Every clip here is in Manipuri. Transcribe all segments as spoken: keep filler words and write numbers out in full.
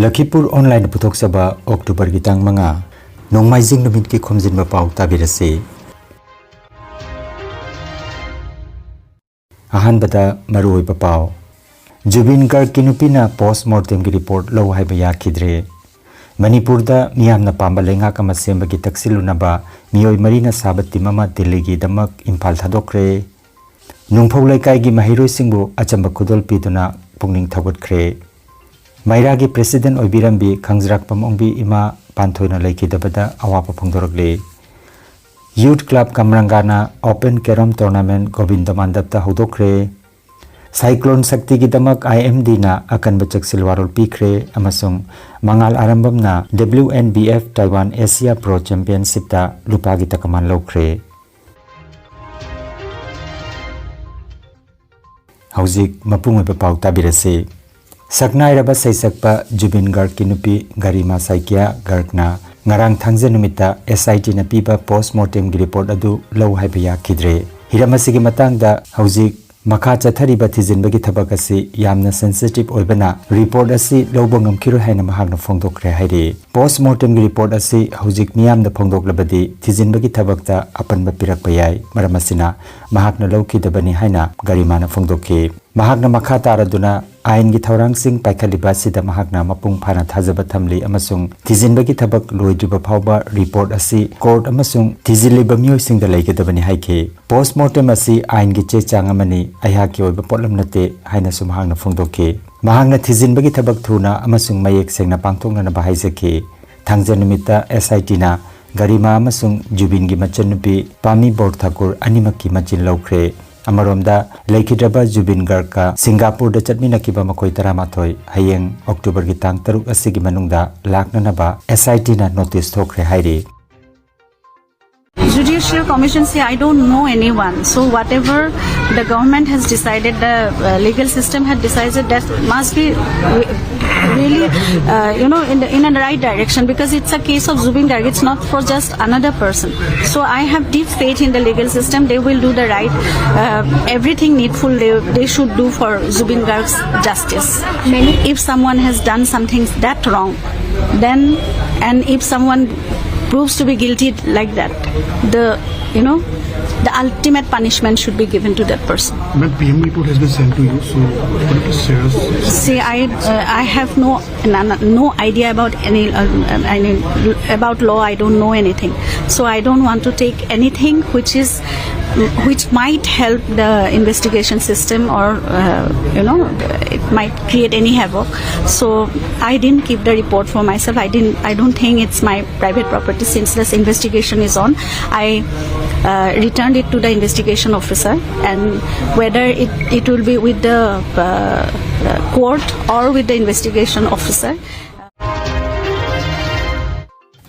ꯂꯈꯤꯄꯨꯔ ꯑꯣꯟꯂꯥꯏꯟꯅ ꯄꯨꯊꯣꯛꯆꯕ ꯑꯣꯛꯇꯣꯕꯔꯒꯤ ꯇꯥꯡ ꯃꯉꯥ, ꯅꯣꯡꯃꯥꯏꯖꯤꯡ ꯅꯨꯃꯤꯠꯀꯤ ꯈꯣꯝꯖꯤꯟꯕ ꯄꯥꯎ ꯇꯥꯕꯤꯔꯁꯤ꯫ ꯑꯍꯥꯟꯕꯗ ꯃꯔꯨꯑꯣꯏꯕ ꯄꯥꯎ꯫ ꯖꯨꯕꯤꯟ ꯒꯔꯒꯀꯤ ꯅꯨꯄꯤꯅ ꯄꯣꯁ ꯃꯣꯔꯇꯦꯝꯒꯤ ꯔꯤꯄꯣꯔꯠ ꯂꯧ ꯍꯥꯏꯕ ꯌꯥꯈꯤꯗ꯭ꯔꯦ꯫ ꯃꯅꯤꯄꯨꯔꯗ ꯃꯤꯌꯥꯝꯅ ꯄꯥꯝꯕ ꯂꯩꯉꯥꯛ ꯑꯃ ꯁꯦꯝꯕꯒꯤ ꯇꯛꯁꯤꯜꯂꯨꯅꯕ ꯃꯤꯑꯣꯏ ꯃꯔꯤꯅ ꯁꯥꯕ ꯇꯤꯝ ꯑꯃ ꯗꯤꯜꯂꯤꯒꯤꯗꯃꯛ ꯏꯝꯐꯥꯜ ꯊꯥꯗꯣꯛꯈ꯭ꯔꯦ꯫ ꯅꯨꯡꯐꯧ ꯂꯩꯀꯥꯏꯒꯤ ꯃꯍꯩꯔꯣꯏꯁꯤꯡꯕꯨ ꯑꯆꯝꯕ ꯈꯨꯗꯣꯜ ꯄꯤꯗꯨꯅ ꯄꯨꯛꯅꯤꯡ ꯊꯧꯒꯠꯈ꯭ꯔꯦ꯫ ꯃꯩꯔꯥꯒꯤ ꯄ꯭ꯔꯦꯁꯤꯗꯦꯟ ꯑꯣꯏꯕꯤꯔꯝꯕꯤ ꯈꯪꯖꯔꯥꯛꯄꯝ ꯑꯣꯡꯕꯤ ꯏꯃꯥ ꯄꯥꯟꯊꯣꯏꯅ ꯂꯩꯈꯤꯗꯕꯗ ꯑꯋꯥꯕ ꯐꯣꯡꯗꯣꯔꯛꯂꯤ꯫ ꯌꯨꯊ ꯀ꯭ꯂꯕ ꯀꯝꯔꯪꯒꯥꯅ ꯑꯣꯄꯟ ꯀꯦꯔꯣꯝ ꯇꯣꯔꯅꯥꯃꯦꯟ ꯒꯣꯕꯤꯟꯗ ꯃꯥꯟꯗꯞꯇ ꯍꯧꯗꯣꯛꯈ꯭ꯔꯦ꯫ ꯁꯥꯏꯀ꯭ꯂꯣꯟ ꯁꯛꯇꯤꯒꯤꯗꯃꯛ ꯑꯥꯏ ꯑꯦꯝ ꯗꯤꯅ ꯑꯀꯟꯕ ꯆꯦꯛꯁꯤꯜ ꯋꯥꯔꯣꯜ ꯄꯤꯈ꯭ꯔꯦ ꯑꯃꯁꯨꯡ ꯃꯉꯥꯜ ꯑꯥꯔꯝꯕꯝꯅ W N B F Taiwan Asia pro ꯆꯦꯝꯄꯤꯌꯟꯁꯤꯞꯇ ꯂꯨꯄꯥꯒꯤ ꯇꯀꯃꯥꯟ ꯂꯧꯈ꯭ꯔꯦ꯫ ꯍꯧꯖꯤꯛ ꯃꯄꯨꯡ ꯑꯣꯏꯕ ꯄꯥꯎ ꯇꯥꯕꯤꯔꯁꯤ꯫ ꯁꯛꯅꯥꯏꯔꯕ ꯁꯩꯁꯛꯄ ꯖꯨꯕꯤꯟ ꯒꯔꯒꯀꯤ ꯅꯨꯄꯤ ꯒꯔꯤꯃꯥ ꯁꯥꯏꯀꯤꯌꯥ ꯒꯔꯒꯅ ꯉꯔꯥꯡ ꯊꯥꯡꯖ ꯅꯨꯃꯤꯠꯇ ꯑꯦꯁ ꯑꯥꯏ ꯇꯤꯅ ꯄꯤꯕ ꯄꯣꯁ ꯃꯣꯔꯇꯦꯝꯒꯤ ꯔꯤꯄꯣꯔꯠ ꯑꯗꯨ ꯂꯧ ꯍꯥꯏꯕ ꯌꯥꯈꯤꯗ꯭ꯔꯦ꯫ ꯍꯤꯔꯝ ꯑꯁꯤꯒꯤ ꯃꯇꯥꯡꯗ ꯍꯧꯖꯤꯛ ꯃꯈꯥ ꯆꯠꯊꯔꯤꯕ ꯊꯤꯖꯤꯟꯕꯒꯤ ꯊꯕꯛ ꯑꯁꯤ ꯌꯥꯝꯅ ꯁꯦꯟꯁꯤꯇꯤꯚ ꯑꯣꯏꯕꯅ ꯔꯤꯄꯣꯔꯠ ꯑꯁꯤ ꯂꯧꯕ ꯉꯝꯈꯤꯔꯣꯏ ꯍꯥꯏꯅ ꯃꯍꯥꯛꯅ ꯐꯣꯡꯗꯣꯛꯈ꯭ꯔꯦ ꯍꯥꯏꯔꯤ꯫ ꯄꯣꯁ ꯃꯣꯔꯇꯦꯝꯒꯤ ꯔꯤꯄꯣꯔꯠ ꯑꯁꯤ ꯍꯧꯖꯤꯛ ꯃꯤꯌꯥꯝꯗ ꯐꯣꯡꯗꯣꯛꯂꯕꯗꯤ ꯊꯤꯖꯤꯟꯕꯒꯤ ꯊꯕꯛꯇ ꯑꯄꯟꯕ ꯄꯤꯔꯛꯄ ꯌꯥꯏ, ꯃꯔꯝ ꯑꯁꯤꯅ ꯃꯍꯥꯛꯅ ꯂꯧꯈꯤꯗꯕꯅꯤ ꯍꯥꯏꯅ ꯒꯔꯤꯃꯥꯅ ꯐꯣꯡꯗꯣꯛꯈꯤ꯫ ꯃꯍꯥꯛꯅ ꯃꯈꯥ ꯇꯥꯔꯗꯨꯅ ꯑꯥꯏꯟꯒꯤ ꯊꯧꯔꯥꯡꯁꯤꯡ ꯄꯥꯏꯈꯠꯂꯤꯕ ꯑꯁꯤꯗ ꯃꯍꯥꯛꯅ ꯃꯄꯨꯡ ꯐꯥꯅ ꯊꯥꯖꯕ ꯊꯝꯂꯤ ꯑꯃꯁꯨꯡ ꯊꯤꯖꯤꯟꯕꯒꯤ ꯊꯕꯛ ꯂꯣꯏꯗ꯭ꯔꯤꯕ ꯐꯥꯎꯕ ꯔꯤꯄꯣꯔꯠ ꯑꯁꯤ ꯀꯣꯔꯠ ꯑꯃꯁꯨꯡ ꯊꯤꯖꯤꯜꯂꯤꯕ ꯃꯤꯑꯣꯏꯁꯤꯡꯗ ꯂꯩꯒꯗꯕꯅꯤ ꯍꯥꯏꯈꯤ꯫ ꯄꯣꯁ ꯃꯣꯔꯇꯦꯝ ꯑꯁꯤ ꯑꯥꯏꯟꯒꯤ ꯆꯦ ꯆꯥꯡ ꯑꯃꯅꯤ, ꯑꯩꯍꯥꯛꯀꯤ ꯑꯣꯏꯕ ꯄꯣꯠꯂꯝ ꯅꯠꯇꯦ ꯍꯥꯏꯅꯁꯨ ꯃꯍꯥꯛꯅ ꯐꯣꯡꯗꯣꯛꯈꯤ꯫ ꯃꯍꯥꯛꯅ ꯊꯤꯖꯤꯟꯕꯒꯤ ꯊꯕꯛ ꯊꯨꯅ ꯑꯃꯁꯨꯡ ꯃꯌꯦꯛ ꯁꯦꯡꯅ ꯄꯥꯡꯊꯣꯛꯅꯅꯕ ꯍꯥꯏꯖꯈꯤ꯫ ꯊꯥꯡꯖ ꯅꯨꯃꯤꯠꯇ ꯑꯦꯁ ꯑꯥꯏ ꯇꯤꯅ ꯒꯔꯤꯃꯥ ꯑꯃꯁꯨꯡ ꯖꯨꯕꯤꯟꯒꯤ ꯃꯆꯟꯅꯨꯄꯤ ꯄꯥꯃꯤ ꯕꯣꯔ ꯊꯥꯀꯨꯔ ꯑꯅꯤꯃꯛꯀꯤ ꯃꯆꯤꯟ ꯂꯧꯈ꯭ꯔꯦ꯫ ꯑꯃꯔꯣꯝꯗ, ꯂꯩꯈꯤꯗ꯭ꯔꯕ ꯖꯨꯕꯤꯟ ꯒꯔꯒꯀ ꯁꯤꯡꯒꯥꯄꯨꯔꯗ ꯆꯠꯃꯤꯟꯅꯈꯤꯕ ꯃꯈꯣꯏ ꯇꯔꯥꯃꯥꯊꯣꯏ ꯍꯌꯦꯡ ꯑꯣꯛꯇꯣꯕꯔꯒꯤ ꯇꯥꯡ ꯇꯔꯨꯛ ꯑꯁꯤꯒꯤ ꯃꯅꯨꯡꯗ ꯂꯥꯛꯅꯅꯕ ꯑꯦꯁ ꯑꯥꯏ ꯇꯤꯅ ꯅꯣꯇꯤꯁ ꯊꯣꯛꯈ꯭ꯔꯦ ꯍꯥꯏꯔꯤ꯫ Judicial Commission say, "I don't know anyone." So whatever the government has decided, the uh, legal system had decided, that must be re- really, uh, you know, in the in a right direction, because it's a case of Zubeen Garg. It's not for just another person. So I have deep faith in the legal system. They will do the right, uh, everything needful they, they should do for Zubeen Garg's justice. Many, if someone has done something that wrong, then, and if someone proves to be guilty like that, the, you know, the ultimate punishment should be given to that person. Ma'am, P M report has been sent to you, so could you please share us? See, I uh, I have no, no no idea about any uh, I mean, about law. I don't know anything, so I don't want to take anything which is which might help the investigation system, or uh, you know, it might create any havoc. So I didn't keep the report for myself. I didn't I don't think it's my private property, since this investigation is on. I uh, returned it to the investigation officer, and whether it, it will be with the uh, uh, court or with the investigation officer.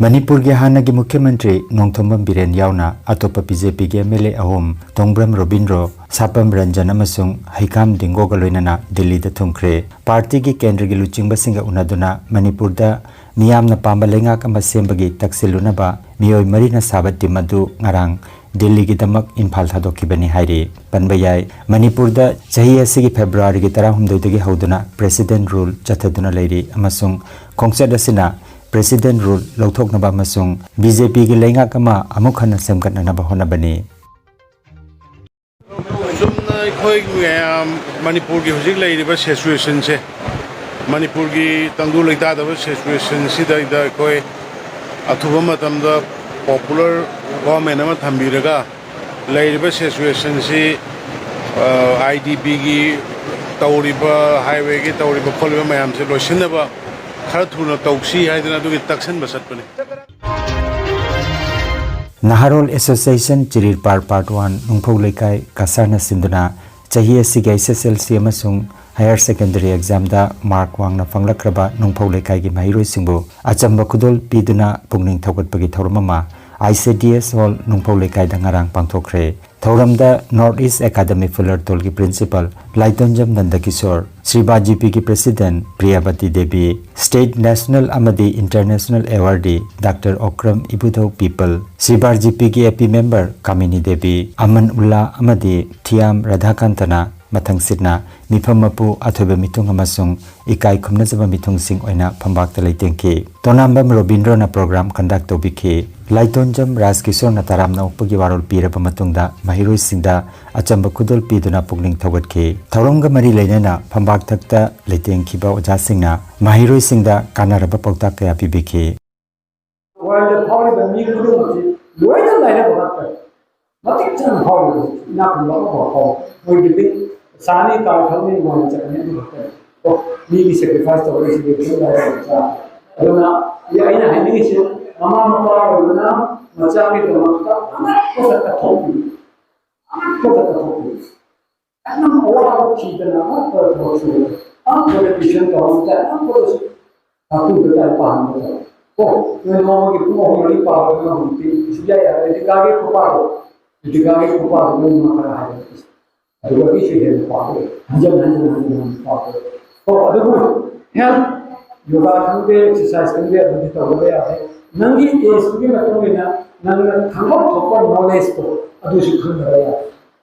ꯃꯅꯤꯄꯨꯔꯒꯤ ꯍꯥꯟꯅꯒꯤ ꯃꯨꯈ꯭ꯌ ꯃꯟꯇ꯭ꯔꯤ ꯅꯣꯡꯊꯣꯝꯕꯝ ꯕꯤꯔꯦꯟ ꯌꯥꯎꯅ ꯑꯇꯣꯞꯄ ꯕꯤ ꯖꯦ ꯄꯤꯒꯤ ꯑꯦꯝ ꯑꯦꯜ ꯑꯦ ꯑꯍꯨꯝ, ꯇꯣꯡꯕ꯭ꯔꯝ ꯔꯣꯕꯤꯟꯗ꯭ꯔꯣ, ꯁꯥꯄꯝ ꯔꯟꯖꯟ ꯑꯃꯁꯨꯡ ꯍꯩꯀꯥꯝ ꯗꯤꯡꯒꯣꯒ ꯂꯣꯏꯅꯅ ꯗꯤꯜꯂꯤꯗ ꯊꯨꯡꯈ꯭ꯔꯦ꯫ ꯄꯥꯔꯇꯤꯒꯤ ꯀꯦꯟꯗ꯭ꯔꯒꯤ ꯂꯨꯆꯤꯡꯕꯁꯤꯡꯒ ꯎꯅꯗꯨꯅ ꯃꯅꯤꯄꯨꯔꯗ ꯃꯤꯌꯥꯝꯅ ꯄꯥꯝꯕ ꯂꯩꯉꯥꯛ ꯑꯃ ꯁꯦꯝꯕꯒꯤ ꯇꯛꯁꯤꯜꯂꯨꯅꯕ ꯃꯤꯑꯣꯏ ꯃꯔꯤꯅ ꯁꯥꯕ ꯇꯤꯝ ꯑꯗꯨ ꯉꯔꯥꯡ ꯗꯤꯜꯂꯤꯒꯤꯗꯃꯛ ꯏꯝꯐꯥꯜ ꯊꯥꯗꯣꯛꯈꯤꯕꯅꯤ ꯍꯥꯏꯔꯤ꯫ ꯄꯟꯕ ꯌꯥꯏ, ꯃꯅꯤꯄꯨꯔꯗ ꯆꯍꯤ ꯑꯁꯤꯒꯤ ꯐꯦꯕ꯭ꯔꯨꯋꯥꯔꯤꯒꯤ ꯇꯔꯥꯍꯨꯝꯗꯣꯏꯗꯒꯤ ꯍꯧꯗꯨꯅ ꯄ꯭ꯔꯦꯁꯤꯗꯦꯟ ꯔꯨꯜ ꯆꯠꯊꯗꯨꯅ ꯂꯩꯔꯤ ꯑꯃꯁꯨꯡ ꯈꯣꯡꯆꯠ ꯑꯁꯤꯅ ꯄ꯭ꯔꯦꯁꯤꯗꯦꯟ ꯔꯨꯜ ꯂꯧꯊꯣꯛꯅꯕ ꯑꯃꯁꯨꯡ ꯕꯤ ꯖꯦ ꯄꯤꯒꯤ ꯂꯩꯉꯥꯛ ꯑꯃ ꯑꯃꯨꯛ ꯍꯟꯅ ꯁꯦꯝꯒꯠꯅꯅꯕ ꯍꯣꯠꯅꯕꯅꯤ꯫ ꯆꯨꯝꯅ ꯑꯩꯈꯣꯏ ꯃꯌꯥꯝ ꯃꯅꯤꯄꯨꯔꯒꯤ ꯍꯧꯖꯤꯛ ꯂꯩꯔꯤꯕ ꯁꯤꯆꯨꯋꯦꯁꯟꯁꯦ, ꯃꯅꯤꯄꯨꯔꯒꯤ ꯇꯪꯗꯨ ꯂꯩꯇꯥꯗꯕ ꯁꯤꯆꯨꯋꯦꯁꯟꯁꯤꯗꯩꯗ ꯑꯩꯈꯣꯏ ꯑꯊꯨꯕ ꯃꯇꯝꯗ ꯄꯣꯄꯨꯂꯔ ꯒꯣꯚꯔꯟꯃꯦꯟ ꯑꯃ ꯊꯝꯕꯤꯔꯒ ꯂꯩꯔꯤꯕ ꯁꯤꯆꯨꯋꯦꯁꯟꯁꯤ ꯑꯥꯏ ꯗꯤ ꯄꯤꯒꯤ ꯇꯧꯔꯤꯕ, ꯍꯥꯏꯋꯦꯒꯤ ꯇꯧꯔꯤꯕ ꯈꯣꯠꯂꯤꯕ ꯃꯌꯥꯝꯁꯦ ꯂꯣꯏꯁꯤꯟꯅꯕ ꯈꯔ ꯊꯨꯅ ꯇꯧꯁꯤ ꯍꯥꯏꯗꯅ ꯑꯗꯨꯒꯤ ꯇꯛꯁꯟꯕ ꯆꯠꯄꯅꯤ꯫ ꯅꯍꯥꯔꯣꯜ ꯑꯦꯁꯣꯁꯤꯌꯦꯁꯟ ꯆꯤꯔꯤꯔꯄꯥꯔ ꯄꯥꯔꯠ ꯋꯥꯟ ꯅꯨꯡꯐꯧ ꯂꯩꯀꯥꯏ ꯀꯁꯥꯔꯅ ꯁꯤꯟꯗꯨꯅ ꯆꯍꯤ ꯑꯁꯤꯒꯤ ꯑꯩꯆ ꯑꯦꯁ ꯑꯦꯜ ꯁꯤ ꯑꯃꯁꯨꯡ ꯍꯥꯌꯔ ꯁꯦꯀꯦꯟꯗꯔꯤ ꯑꯦꯛꯖꯥꯝꯗ ꯃꯥꯔꯛ ꯋꯥꯡꯅ ꯐꯪꯂꯛꯈ꯭ꯔꯕ ꯅꯨꯡꯐꯧ ꯂꯩꯀꯥꯏꯒꯤ ꯃꯍꯩꯔꯣꯏꯁꯤꯡꯕꯨ ꯑꯆꯝꯕ ꯈꯨꯗꯣꯜ ꯄꯤꯗꯨꯅ ꯄꯨꯛꯅꯤꯡ ꯊꯧꯒꯠꯄꯒꯤ ꯊꯧꯔꯝ ꯑꯃ I C D S hall, ꯅꯨꯡꯐꯧ ꯂꯩꯀꯥꯏꯗ ꯉꯔꯥꯡ ꯄꯥꯡꯊꯣꯛꯈ꯭ꯔꯦ꯫ ꯊꯧꯔꯝꯗ ꯅꯣꯔꯠ ꯏꯁ ꯑꯦꯀꯥꯗꯃꯤ ꯐꯨꯂꯔꯇꯣꯜꯒꯤ ꯄ꯭ꯔꯤꯟꯁꯤꯄꯥꯜ ꯂꯥꯏꯇꯣꯟꯖꯝ ꯅꯟꯗꯀꯤꯁꯣꯔ, ꯁ꯭ꯔꯤꯕꯥ ꯖꯤ ꯄꯤꯒꯤ president Priyabati Devi, state, national ꯑꯃꯗꯤ international awardee doctor Okram Ibudhou Pipal, ꯁ꯭ꯔꯤꯕꯥ G ꯄꯤꯒꯤ ꯑꯦ ꯄꯤ ꯃꯦꯝꯕꯔ ꯀꯥꯃꯤꯅꯤ ꯗꯦꯕꯤ, ꯑꯃꯟ ꯎꯜꯂꯥ ꯑꯃꯗꯤ ꯊꯤꯌꯥꯝ ꯔꯥꯙꯥꯀꯥꯟꯇꯅ ꯃꯊꯪꯁꯤꯠꯅ ꯃꯤꯐꯝ ꯃꯄꯨ, ꯑꯊꯣꯏꯕ ꯃꯤꯊꯨꯡ ꯑꯃꯁꯨꯡ ꯏꯀꯥꯏ ꯈꯨꯝꯅꯖꯕ ꯃꯤꯊꯨꯡꯁꯤꯡ ꯑꯣꯏꯅ ꯐꯝꯕꯥꯛꯇ ꯂꯩꯇꯦꯡꯈꯤ꯫ ꯇꯣꯅꯥꯝꯕꯝ ꯔꯣꯕꯤꯟꯗ꯭ꯔꯣꯅ ꯄ꯭ꯔꯣꯒ꯭ꯔꯥꯝ ꯀꯟꯗꯛ ꯇꯧꯕꯤꯈꯤ꯫ ꯂꯥꯏꯇꯣꯟꯖꯝ ꯔꯥꯖꯀꯤꯁꯣꯔꯅ ꯇꯔꯥꯝꯅ ꯑꯣꯛꯄꯒꯤ ꯋꯥꯔꯣꯜ ꯄꯤꯔꯕ ꯃꯇꯨꯡꯗ ꯃꯍꯩꯔꯣꯏꯁꯤꯡꯗ ꯑꯆꯝꯕ ꯈꯨꯗꯣꯜ ꯄꯤꯗꯨꯅ ꯄꯨꯛꯅꯤꯡ ꯊꯧꯒꯠꯈꯤ꯫ ꯊꯧꯔꯝꯒ ꯃꯔꯤ ꯂꯩꯅꯅ ꯐꯝꯕꯥꯛꯊꯛꯇ ꯂꯩꯇꯦꯡꯈꯤꯕ ꯑꯣꯖꯥꯁꯤꯡꯅ ꯃꯍꯩꯔꯣꯏꯁꯤꯡꯗ ꯀꯥꯟꯅꯔꯕ ꯄꯥꯎꯇꯥꯛ ꯀꯌꯥ ꯄꯤꯕꯤꯈꯤ꯫ ꯋꯥꯔꯜꯗ ꯐꯥꯎꯔꯤꯕ ꯃꯤ ꯈꯨꯗꯤꯡꯃꯛꯁꯤ ꯂꯣꯏꯅ ꯂꯥꯏꯔꯕ ꯉꯥꯛꯇꯅꯤ꯫ ꯃꯇꯤꯛ ꯆꯥꯅ ꯐꯥꯎꯔꯤꯕ, ꯏꯅꯥꯛ ꯈꯨꯟꯕ ꯑꯃꯐꯥꯎ ꯐꯥꯎꯔꯣꯏ꯫ ꯃꯣꯏꯒꯤꯗꯤ ꯆꯥꯅꯤ, ꯀꯥꯔ ꯊꯧꯅꯤ, ꯅꯨꯡꯉꯥꯏꯅ ꯆꯠꯀꯅꯤ, ꯑꯗꯨ ꯈꯛꯇꯅꯤ꯫ ꯀꯣ, ꯃꯤꯒꯤ ꯁꯦꯀ꯭ꯔꯤꯐꯥꯏꯁ ꯇꯧꯔꯛꯏꯁꯤꯗꯤ ꯂꯣꯏꯅ ꯂꯥꯏꯔꯕ ꯃꯆꯥ꯫ ꯑꯗꯨꯅ ꯑꯩꯅ ꯍꯥꯏꯅꯤꯡꯉꯤꯁꯤ, ꯃꯃꯥ ꯃꯄꯥ ꯑꯣꯏꯕꯅ ꯃꯆꯥꯒꯤꯗꯃꯛꯇ ꯑꯉꯛꯄ ꯀꯠꯊꯣꯛꯄꯤ, ꯑꯉꯛꯄ ꯀꯠꯊꯣꯛꯄꯤ꯫ ꯌꯥꯝꯅ ꯑꯋꯥꯕ ꯊꯤꯗꯅ ꯑꯉꯛꯄ ꯊꯕꯛ ꯁꯨꯔꯦ꯫ ꯑꯉꯛꯄꯗ ꯇ꯭ꯌꯨꯁꯟ ꯇꯧꯔꯝꯗꯥꯏ, ꯑꯉꯛꯄꯗꯁꯨ ꯇꯥꯛꯄꯤꯕ ꯇꯥꯏ ꯄꯥꯍꯟꯕꯗ꯫ ꯀꯣ, ꯅꯣꯏ ꯅꯣꯡꯃꯒꯤ ꯄꯨꯡ ꯑꯍꯨꯝ ꯃꯔꯤ ꯄꯥꯕꯗꯨꯅ ꯍꯧꯖꯤꯛꯇꯤ ꯁꯨꯡꯌꯥ ꯌꯥꯔꯦ꯫ ꯗꯤꯀꯥꯒꯤ ꯈꯨꯄꯥꯗꯣ, ꯗꯤꯀꯥꯒꯤ ꯈꯨꯄꯥꯗꯣ ꯅꯣꯡꯃ ꯈꯔ ꯍꯥꯏꯔꯛꯀꯦ꯫ ꯑꯗꯨꯗꯒꯤꯁꯨ ꯍꯦꯟꯅ ꯄꯥꯕ, ꯍꯟꯖꯤꯟ ꯍꯟꯖꯤꯟ ꯍꯟꯖꯤꯟ ꯍꯟꯖꯤꯟ ꯄꯥꯕ꯫ ꯀꯣ, ꯑꯗꯨꯕꯨ ꯍꯦꯜꯊ, ꯌꯣꯒꯥ ꯈꯪꯗꯦ, ꯑꯦꯛꯁꯔꯁꯥꯏꯁ ꯈꯪꯗꯦ, ꯑꯗꯨꯗꯤ ꯇꯧꯗꯕ ꯌꯥꯗꯦ꯫ ꯅꯪꯒꯤ ꯑꯦꯖꯇꯨꯒꯤ ꯃꯇꯨꯡ ꯏꯟꯅ ꯅꯪꯅ ꯈꯪꯐꯝ ꯊꯣꯛꯄ ꯅꯣꯂꯦꯖꯇꯣ ꯑꯗꯨꯁꯨ ꯈꯪꯗꯕ ꯌꯥꯗꯦ꯫